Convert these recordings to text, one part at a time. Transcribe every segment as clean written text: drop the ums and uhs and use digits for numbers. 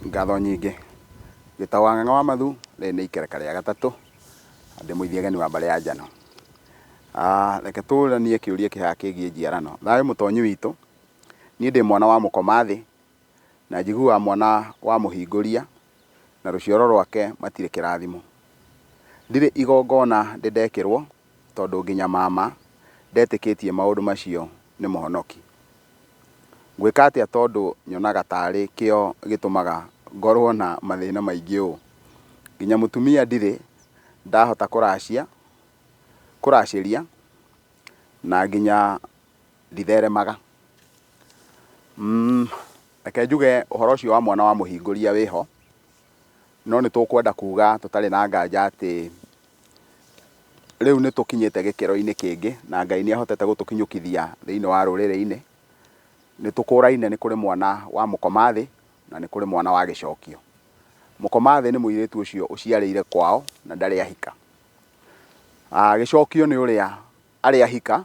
Ngatho nyingĩ. Njĩtagwo Wang'ang'a wa Mathu, rĩrĩ nĩ ikereka rĩa gatatũ, na ndĩ mũithiageni wa mbarĩ ya Njano. Reke tũranie kĩũria kĩ haha kĩgiĩ njiarano. Thayũ mũtonyi witũ, niĩ ndĩ mwana wa mũkoma thĩ, na njiguaga mwana wa mũhingũria na rũciaro rwake matirĩ kĩrathimo. Ndirĩ igongona ndĩ ndekĩrwo, tondũ nginya mama ndetĩkĩtie maũndũ macio nĩ mũhonoki. Ngwĩka atĩa tondũ nyonaga tarĩ kĩo gĩtũmaga ngorwo na mathĩna maingĩ ũũ? Nginya mũtumia ndirĩ ndahota kũracia, kũracĩria na nginya nditheremaga. Reke njuge ũhoro ũcio wa mwana wa mũhingũria wĩho, no nĩ tũkwenda kuga tũtarĩ na nganja atĩ rĩu nĩ tũkinyĩte gĩkĩro-inĩ kĩngĩ na Ngai nĩ ahotete gũtũkinyũkithia thĩinĩ wa rũrĩrĩ-inĩ. Nĩ tũkũraine nĩ kũrĩ mwana wa mũkoma thĩ na nĩ kũrĩ mwana wa gĩcokio. Mũkoma thĩ nĩ mũirĩtu ũcio ũciarĩire kwao na ndarĩ ahika. Gĩcokio nĩ ũrĩa arĩ ahika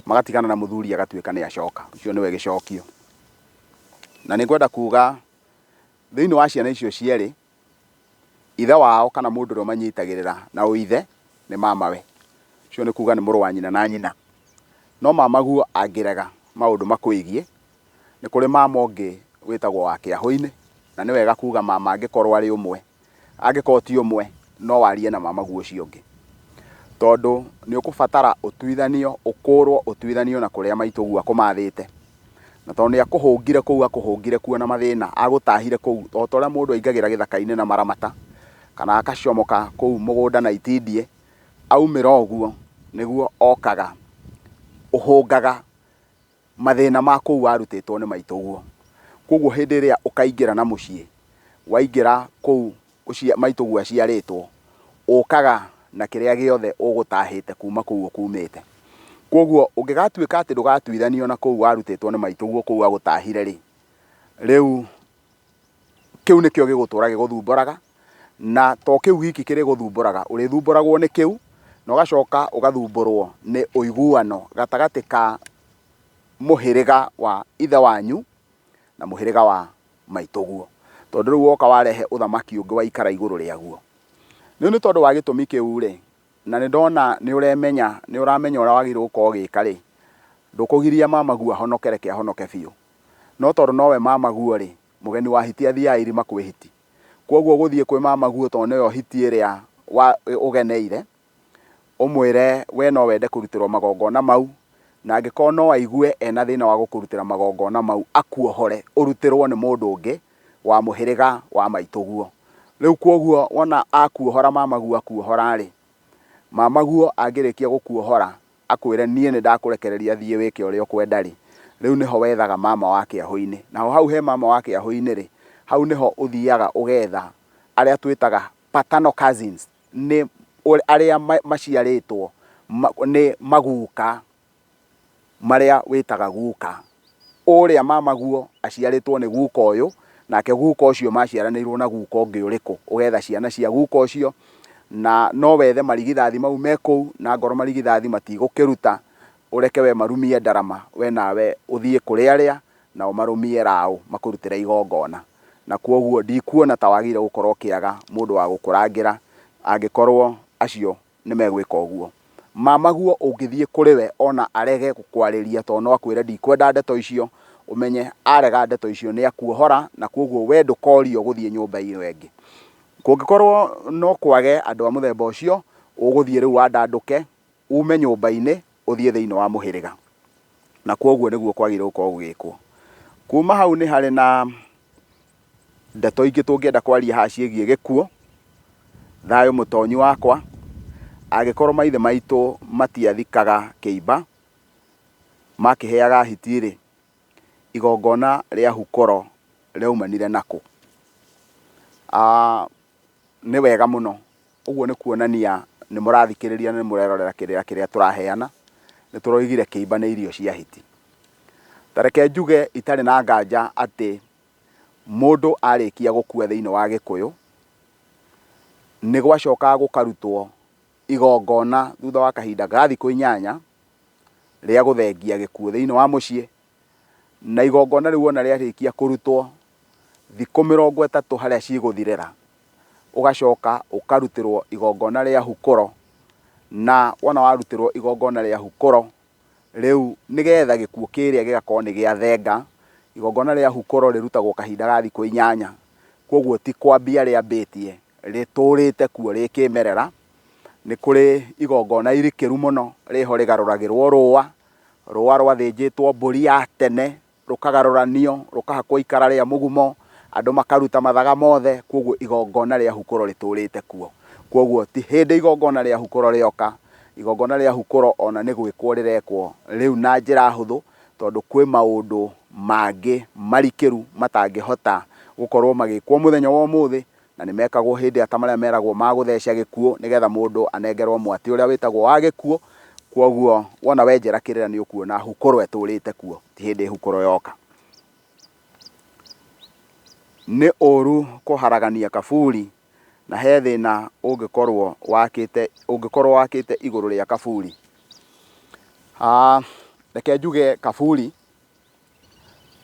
magatigana na mũthuri agatuĩka nĩ acoka, ũcio nĩwe gĩcokio. Na nĩ ngwenda kuga thĩinĩ wa ciana icio cierĩ, ithe wao kana mũndũ ũrĩa ũmanyitagĩrĩra na ũithe nĩ mamawe. Ũcio nĩ kuga nĩ mũrũ wa nyina na nyina. No mamaguo angĩrega maũndũ makwĩgiĩ, nĩ kũrĩ mama ũngĩ wĩtagwo wa kĩahũ-inĩ, na nĩ wega kuga mama angĩkorwo arĩ ũmwe. Angĩkorwo ti ũmwe, no warie na mamaguo ũcio ũngĩ. Tondũ nĩ ũkũbatara ũtuithanio, ũkũrwo ũtuithanio na kũrĩa maitũguo akũmathĩte. Na tondũ nĩ akũhũngire kũu akũhũngire kuo na mathĩna, agũtahire kũu o ta ũrĩa mũndũ aingagĩra gĩthaka-inĩ na maramata, kana akacomoka kũu mũgũnda na itindiĩ, aumĩra ũguo nĩguo okaga, ũhũngaga mathĩna ma kũu warutĩtwo nĩ maitũguo. Koguo hĩndĩ ĩrĩa ũkaingĩra na mũciĩ, waingĩra kũu maitũguo aciarĩtwo, ũkaga na kĩrĩa gĩothe ũgũtahĩte kuma kũu ũkumĩte. Koguo ũngĩgatuĩka atĩ ndũgatuithanio na kũu warutĩtwo nĩ maitũguo kũu agũtahire rĩ, rĩu kĩu nĩkĩo gĩgũtũra gĩgũthumbũraga, na to kĩu giki kĩrĩgũthumbũraga, ũrĩthumbũragwo nĩ kĩu, na ũgacoka ũgathumbũrwo nĩ ũiguano gatagatĩ ka mũhĩrĩga wa ithe wanyu na mũhĩrĩga wa maitũguo. Tondũ rĩu woka warehe ũthamaki ũngĩ waikara igũrũ rĩaguo. Rĩu nĩ tondũ wa gĩtũmi kĩu rĩ, na nĩ ndona nĩ ũremenya, nĩ ũramenya ũrĩa wagĩrĩirwo gũkorwo ũgĩka rĩ, ndũkũgiria mamaguo ahonoke reke ahonoke biũ. No tondũ nowe mamaguo rĩ, mũgeni wa hiti athiaga irima kwĩ hiti. Kwoguo ũgũthiĩ kwĩ mamaguo tondũ nĩwe hiti ĩrĩa ũgeneire, ũmwĩre we no wende kũrutĩrwo magongona mau, na angĩkorwo no aigue ena thĩna wa gũkũrutĩra magongona mau, akuohore ũrutĩrwo nĩ mũndũ ũngĩ wa mũhĩrĩga wa maitũguo. Rĩu kwoguo wona akuohora mamaguo akuohora rĩ, mamaguo angĩrĩkia gũkuohora akwĩre niĩ nĩ ndakũrekereria thiĩ wĩke ũrĩa ũkwenda rĩ, rĩu nĩho wethaga mama wa kĩahũ-inĩ. Naho hau he mama wa kĩahũ-inĩ rĩ, hau nĩho ũthiaga ũgetha arĩa twĩtaga paternal cousins, nĩ arĩa maciarĩtwo nĩ maguka marĩa wĩtaga guka. Ũrĩa mamaguo aciarĩtwo nĩ guka ũyũ, nake guka ũcio maciaranĩirwo na guka ũngĩ ũrĩkũ. Ũgetha ciana cia guka ũcio, na no wethe marigithathi mau me kũu, na angorwo marigithathi matigũkĩruta, ũreke we marumie ndarama, we nawe ũthiĩ kũrĩ arĩa, nao marũmie raũ makũrutĩre igongona. Na kwoguo ndikuona ta wagĩrĩire gũkorwo ũkĩaga mũndũ wa gũkũrangĩra angĩkorwo acio nĩ megwĩka ũguo. Mamaguo ũngĩthiĩ kũrĩ we ona arege gũkwarĩria tondũ no akwĩre ndikwenda ndeto icio, ũmenye arega ndeto icio nĩ akuohora na kwoguo we ndũkorio gũthiĩ nyũmba ĩyo ĩngĩ. Kũngĩkorwo no kwage andũ a mũthemba ũcio, ũgũthiĩ rĩu wandandũke ume nyũmba-inĩ ũthiĩ thĩinĩ wa mũhĩrĩga. Na kwoguo nĩguo kwagĩrĩire gũkorwo gũgĩkwo. Kuma hau nĩ harĩ na ndeto ingĩ tũngĩenda kwaria haha ciĩgiĩ gĩkuũ. Thayũ mũtonyi wakwa, angĩkorwo maithe maitũ matiathikaga kĩimba, makĩheaga hiti rĩ, igongona rĩa hukũro rĩaumanire nakũ? Nĩ wega mũno, ũguo nĩ kuonania nĩ mũrathikĩrĩria na nĩ mũrerorera kĩrĩra kĩrĩa tũraheana, nĩ tũroigire kĩimba nĩ irio cia hiti. Ta reke njuge itarĩ na nganja atĩ mũndũ arĩkia gũkua thĩinĩ wa gĩkũyũ, nĩ gwacokaga gũkarutwo igongona thutha wa kahinda ga thikũ inyanya rĩa gũthengia gĩkuũ thĩinĩ wa mũciĩ, na igongona rĩu wona rĩarĩkia kũrutwo, Thikũ 30 harĩa cigũthirĩra, ũgacoka ũkarutĩrwo igongona rĩa hukũro, na wona warutĩrwo igongona rĩa hukũro, rĩu nĩgetha gĩkuũ kĩrĩa gĩgakorwo nĩ gĩathenga, igongona rĩa hukũro rĩrutagwo kahinda ga thikũ 8, kwoguo ti kwambia rĩambĩtie, rĩtũrĩte kuo rĩ kĩmerera. Nĩ kũrĩ igongona irikĩru mũno rĩho rĩgarũragĩrwo rũa, rũa rwathĩnjĩtwo mbũri ya tene, rũkagarũranio, rũkahakwo ikara rĩa mũgumo, andũ makaruta mathaga mothe, kwoguo igongona rĩa hukũro rĩtũrĩte kuo. Kwoguo ti hĩndĩ igongona rĩa hukũro rĩoka, igongona rĩa hukũro ona nĩ gwĩkwo rĩrekwo rĩu na njĩra hũthũ, tondũ kwĩ maũndũ mangĩ marikĩru matangĩhota gũkorwo magĩkwo mũthenya wa ũmũthĩ, na nĩ mekagwo hĩndĩ ĩrĩa ta marĩa meragwo ma gũtheca gĩkuũ nĩgetha mũndũ anengerwo mwatĩ ũrĩa wĩtagwo wa gĩkuũ. Kwoguo wona wenjera kĩrĩra nĩ ũkuona hukũro ĩtũrĩte kuo, ti hĩndĩ hukũro yoka. Nĩ ũru kũharagania kaburi na he thĩna ũngĩkorwo wakĩte ũngĩkorwo wakĩte igũrũ rĩa kaburi. Reke njuge kaburi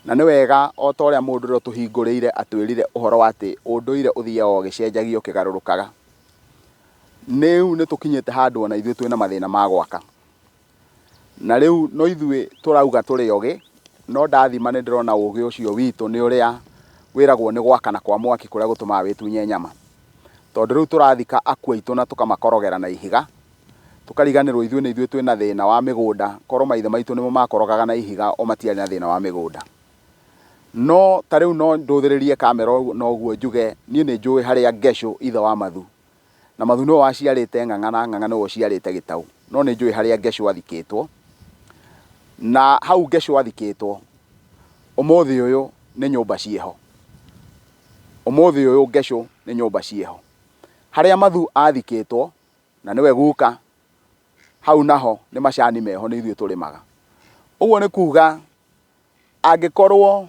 Na nĩ wega o ta ũrĩa mũndũ ũrĩa ũtũhingũrĩire atwĩrire ũhoro wa atĩ ũndũire ũthiaga ũgĩcenjagia ũkĩgarũrũkaga. Rĩu nĩ tũkinyĩte handũ ona ithuĩ twĩna mathĩna ma gwaka. Na rĩu no ithuĩ tũrauga tũrĩ ogĩ, no ndathima nĩ ndĩrona ũgĩ ũcio witũ nĩ ũrĩa wĩragwo nĩ gwakana kwa mwaki kũrĩa gũtũmaga wĩtunye nyama. Tondũ rĩu tũrathika akuũ aitũ na tũkamakorogera na ihiga, Tũkariganĩrwo ithuĩ nĩ ithuĩ twĩna thĩna wa mĩgũnda, korwo maithe maitũ nĩmo makorogaga na ihiga o matiarĩ na thĩna wa mĩgũnda. No ta rĩu no ndũthĩrĩrie kamera na ũguo njuge niĩ nĩ njũĩ harĩa Ngecũ ithe wa Mathu, na Mathu nĩwe waciarĩte Ng'ang'a na Ng'ang'a nĩwe ũciarĩte Gĩtaũ, no nĩ njũĩ harĩa Ngecũ athikĩtwo, na hau Ngecũ athikĩtwo ũmũthĩ ũyũ nĩ nyũmba ciĩho. Ũmũthĩ ũyũ Ngecũ nĩ nyũmba ciĩho. Harĩa Mathu athikĩtwo na nĩwe guka, hau naho nĩ macani meho nĩ ithuĩ tũrĩmaga. Ũguo nĩ kuga angĩkorwo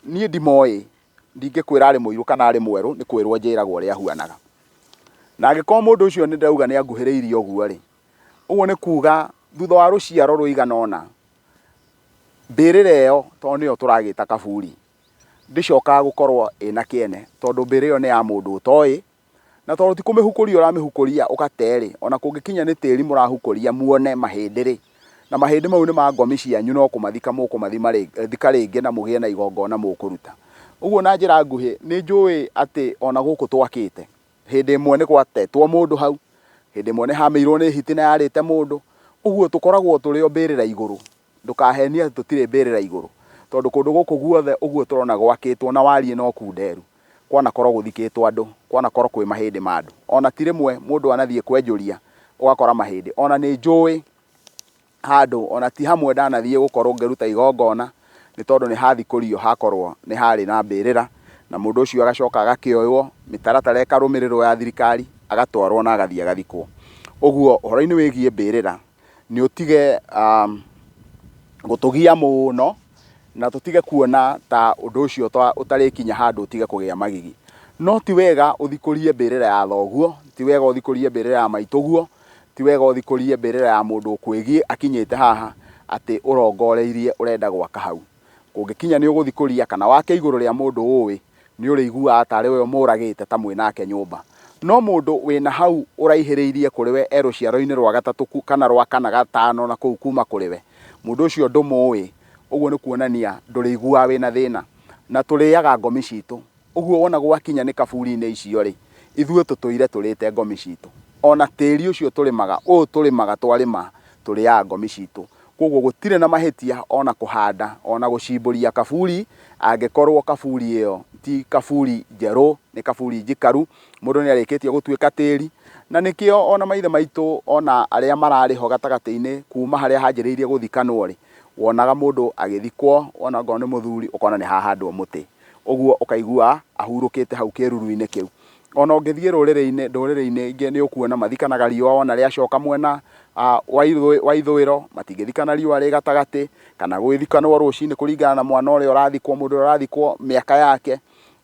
niĩ ndimoĩ, ndingĩkwĩra arĩ mũirũ kana arĩ mwerũ, nĩ kwĩrwo njĩragwo ũrĩa ahuanaga. Na angĩkorwo mũndũ ũcio nĩ ndĩrauga nĩ anguhĩrĩirie ũguo rĩ, ũguo nĩ kuga thutha wa rũciaro rũigana ũna, mbĩrĩra ĩyo tondũ nĩyo tũragĩta kaburi, ndĩcokaga gũkorwo ĩna kĩene tondũ mbĩrĩra ĩyo nĩ ya mũndũ ũtoĩ, Na tondũ ti kũmĩhukũria ũramĩhukũria ũgate-rĩ, o na kũngĩkinya nĩ tĩri mũrahukũria muone mahĩndĩ-rĩ, na mahĩndĩ mau nĩ ma ngomi cianyu no kũmathika mũkũmathika rĩngĩ na mũgĩe na igongona mũkũruta. Ũguo na njĩra nguhĩ, nĩ njũĩ atĩ o na gũkũ twakĩte, hĩndĩ ĩmwe nĩ gwatetwo mũndũ hau, hĩndĩ ĩmwe nĩ hamĩirwo nĩ hiti na yarĩte mũndũ, ũguo tũkoragwo tũrĩ o mbĩrĩra igũrũ. Ndũkahenie atĩ tũtirĩ mbĩrĩra igũrũ, tondũ kũndũ gũkũ guothe ũguo tũrona gwakĩtwo na wariĩ na ũkunderu, kwanakorwo gũthikĩtwo andũ, kwanakorwo kwĩ mahĩndĩ ma andũ. O na ti rĩmwe mũndũ anathiĩ kwenjũria ũgakora mahĩndĩ. O na nĩ njũĩ handũ, o na ti hamwe ndanathiĩ gũkorwo ngĩruta igongona, nĩ tondũ nĩ hathikũrio hakorwo nĩ harĩ na mbĩrĩra, na mũndũ ũcio agacoka agakĩoywo, mĩtaratara ĩkarũmĩrĩrwo ya thirikari, agatwarwo na agathiĩ agathikwo. Ũguo ũhoro-inĩ wĩgiĩ mbĩrĩra, nĩ ũtige gũtũgia mũno na tũtige kuona ta ũndũ ũcio ũtarĩkinya handũ ũtige kũgĩa magigi. No ti wega ũthikũrie mbĩrĩra ya thoguo, ti wega ũthikũrie mbĩrĩra ya maitũguo, ti wega ũthikũrie mbĩrĩra ya mũndũ ũkwĩgiĩ akinyĩte haha atĩ ũrongoreirie ũrenda gwaka hau. Kũngĩkinya nĩ ũgũthikũria kana wake igũrũ rĩa mũndũ ũĩ, nĩ ũrĩiguaga tarĩ we ũmũragĩte ta mwĩ nake nyũmba. No mũndũ wĩna hau ũraihĩrĩirie kũrĩ we e rũciaro-inĩ rwa gatatũ kana rwa kana gatano na kũu kuma kũrĩ we, mũndũ ũcio ndũmũĩ, ũguo nĩ kuonania ndũrĩiguaga wĩna thĩna. Na tũrĩaga ngomi citũ. Ũguo wona gwakinya nĩ kaburi-inĩ icio-rĩ, ithuĩ tũtũire tũrĩte ngomi citũ. Ona tĩri ũcio tũrĩmaga, ũũ tũrĩmaga twarĩma, tũrĩaga ngomi citũ. Kwoguo gũtirĩ na mahĩtia ona kũhanda, ona gũcimbũria kaburi, angĩkorwo kaburi ĩyo ti kaburi njerũ, nĩ kaburi njikaru, mũndũ nĩ arĩkĩtie gũtuĩka tĩri. Na nĩkĩo ona maithe maitũ ona arĩa mararĩ ho gatagatĩ-inĩ kuma harĩa hanjĩrĩirie gũthikanwo rĩ, wonaga mũndũ agĩthikwo, wona okorwo nĩ mũthuri ũkona nĩ hahandwo mũtĩ. Ũguo ũkaigua ahurũkĩte hau kĩruru-inĩ kĩu. Ona ũngĩthiĩ rũrĩrĩ-inĩ, ndũrĩrĩ-inĩ ingĩ nĩ ũkuona mathikanaga riũa wona rĩacoka mwena wa ithũĩro, matingĩthikana riũa rĩ gatagatĩ, kana gũgĩthikanwo rũcinĩ kũringana na mwana ũrĩa ũrathikwo, mũndũ ũrĩa ũrathikwo mĩaka yake,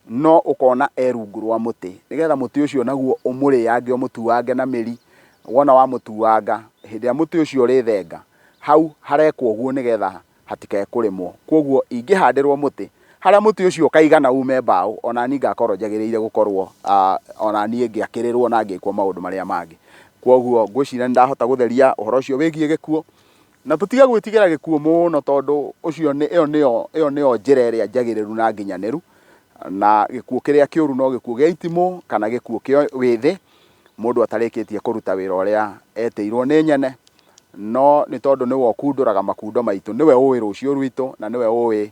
no ũkona e rungu rwa mũtĩ, nĩgetha mũtĩ ũcio naguo ũmũrĩange ũmũtuange na mĩri, wona wamũtuanga, hĩndĩ ĩrĩa mũtĩ ũcio ũrĩthenga, hau harekwo ũguo nĩgetha hatikae kũrĩmwo. Kwoguo ingĩhandĩrwo mũtĩ, Harĩa mũtĩ ũcio ũkaigana ume mbaũ, o na niĩ ngakorwo njagĩrĩire gũkorwo o na niĩ ngĩakĩrĩrwo na ngĩkwo maũndũ marĩa mangĩ. Kwoguo ngwĩciria nĩ ndahota gũtheria ũhoro ũcio wĩgiĩ gĩkuũ, na tũtige gwĩtigĩra gĩkuũ mũno tondũ ũcio nĩ, ĩyo nĩyo, ĩyo nĩyo njĩra ĩrĩa njagĩrĩru na nginyanĩru, na gĩkuũ kĩrĩa kĩũru no gĩkuũ gĩa itimũ kana gĩkuũ kĩa wĩthĩ, mũndũ atarĩkĩtie kũruta wĩra ũrĩa etĩirwo nĩ nyene, no nĩ tondũ nĩwe ũkundũraga makundo maitũ, nĩwe ũĩ rũciũ rwitũ na nĩwe ũĩ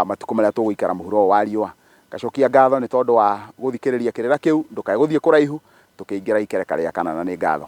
matukũ marĩa tũgũikara mũhuro ũyũ wa riũa. Ngacokia ngatho nĩ tondũ wa gũthikĩrĩria kĩrĩra kĩu, ndũkae gũthiĩ kũraihu, tũkĩingĩra ikereka rĩa kana na nĩ ngatho.